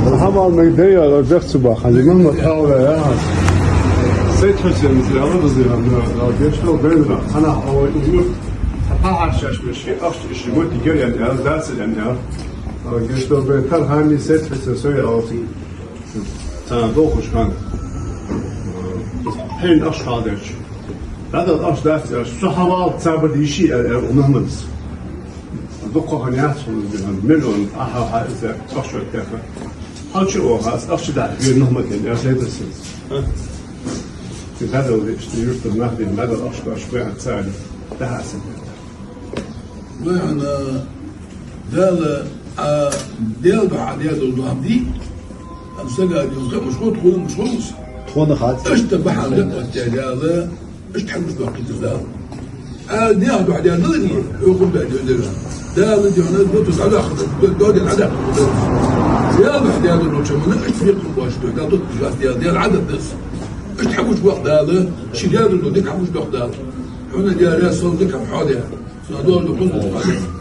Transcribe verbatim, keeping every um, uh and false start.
Хьамал мегдея, ла бехцу баха, ли мама тхавла, я. Сет Хусен, я, ла дузира, ла гешто бенра, хана, ала, юрт, хапа харшаш мешки, ахш, иши, вот, дигер, я, я, даци, я, я. Ала гешто бен, тар хами Сет Хусен, соя, ала, ци. Ца, дохуш хан. Хен ахш хадерч. Дада ахш дац, я, су хавал, ца бад иши, я, я, у Мухаммадс. Дукха хан яц, у Мухаммад, миллион, аха, ха, иза, ахш ваттаха. Хачу о хас, ахча да, бир нухматин, я, сетасин. Ти хадал ишти юрту нахди, хадал ахча, ахча бе ацали. Да хасин. Вай ана, дала, а, дел ба, а, дел дол дохди. Ам сага дил ха, мушхут, хул, мушхут. Тхона хат. Ишта бахан да, дала. Ишта хӀамаш дохкийтар Дала. Ала дехьа духьа дела далари, хӀу хӀума баьд везара. Дала дехьа буту дӀадахка, додин дӀадахка. Дела духьа дела долча мана ишта фикъ баш ду, Дала дут бижас дела, дела Ӏадат дас. Ишта хӀамаш боху Дала, ши дела ду, дика хӀамаш боху Дала. Хьуна дела, сол дика хӀама хьо дела. Сона дела ду, хӀуна ду, хьо дела.